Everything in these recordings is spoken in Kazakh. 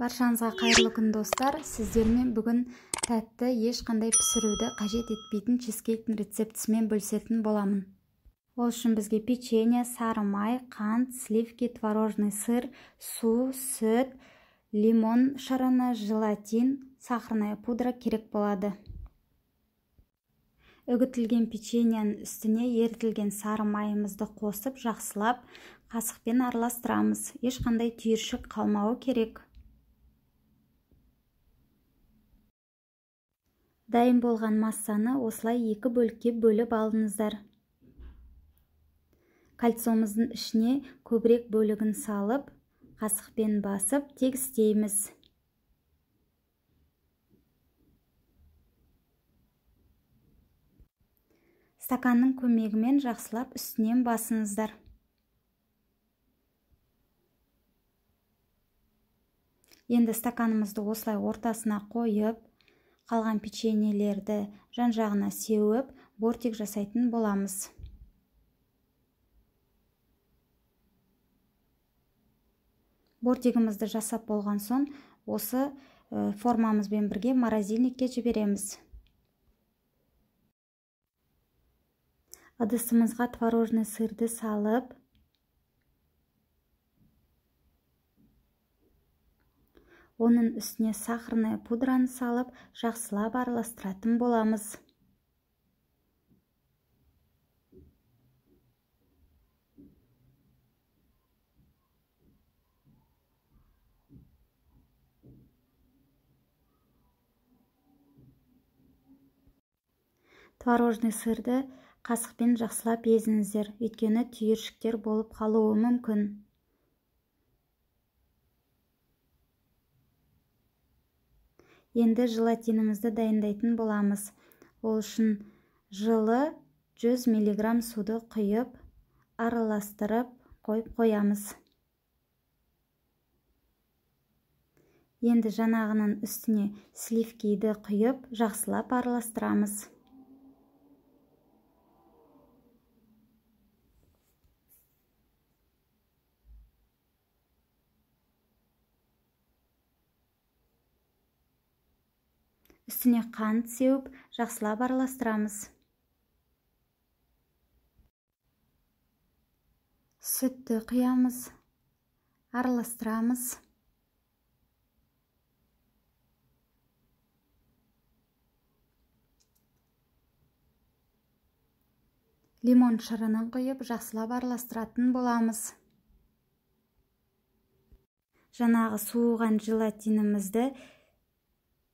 Баршаңызға қайырлы күн, достар. Сіздермен бүгін тәтті, ешқандай пісіруді қажет етпейтін чизкейктің рецептісімен бөлісетін боламын. Ол үшін бізге печенье, сары май, қант, сливки, творожный сыр, су, сүт, лимон шырыны, желатин, сахарная пудра керек болады. Үгітілген печеньенің үстіне ерітілген сары майымызды қосып, жақсылап қасықпен араластырамыз. Ешқандай түйіршік қалмауы керек. Дайын болған массаны осылай екі бөлікке бөліп алыңыздар. Кольцомыздың ішіне көбірек бөлігін салып, қасықпен басып тегістейміз. Стаканның көмегімен жақсылап үстінен басыңыздар. Енді стаканымызды осылай ортасына қойып, қалған печеньелерді жан-жағына сеуіп, бортик жасайтын боламыз. Бортигімізді жасап болған соң, осы формамызбен бірге морозильникке жібереміз. Ыдысымызға творожный сырды салып, оның үстіне сахарная пудраны салып, жақсылап араластыратын боламыз. Творожный сырды қасықпен жақсылап езіңіздер, өйткені түйіршіктер болып қалуы мүмкін. Енді желатинімізді дайындайтын боламыз. Ол үшін жылы 100 миллиграмм суды құйып, араластырып қойып қоямыз. Енді жанағының үстіне сливкиді құйып, жақсылап араластырамыз. Үстіне қант сеуіп, жақсылап араластырамыз. Сүтті құямыз, араластырамыз. Лимон шырынын құйып, жақсылап араластыратын боламыз. Жаңағы суыған желатинімізді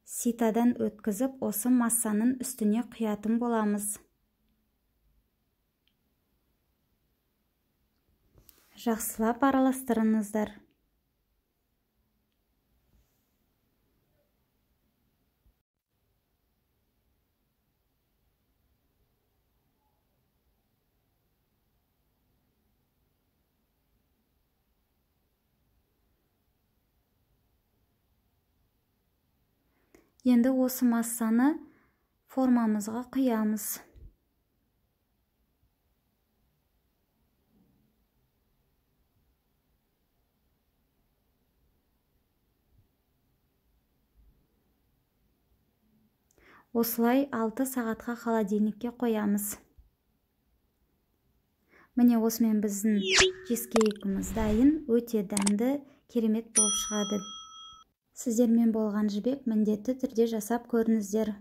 ситадан өткізіп, осы массаның үстіне құятын боламыз. Жақсылап араластырыңыздар. Енді осы массаны формамызға құямыз. Осылай 6 сағатқа холодильникке қоямыз. Міне, осымен біздің чизкейкіміз дайын, өте дәмді, керемет болып шығады. Сіздермен болған Жібек, міндетті түрде жасап көріңіздер.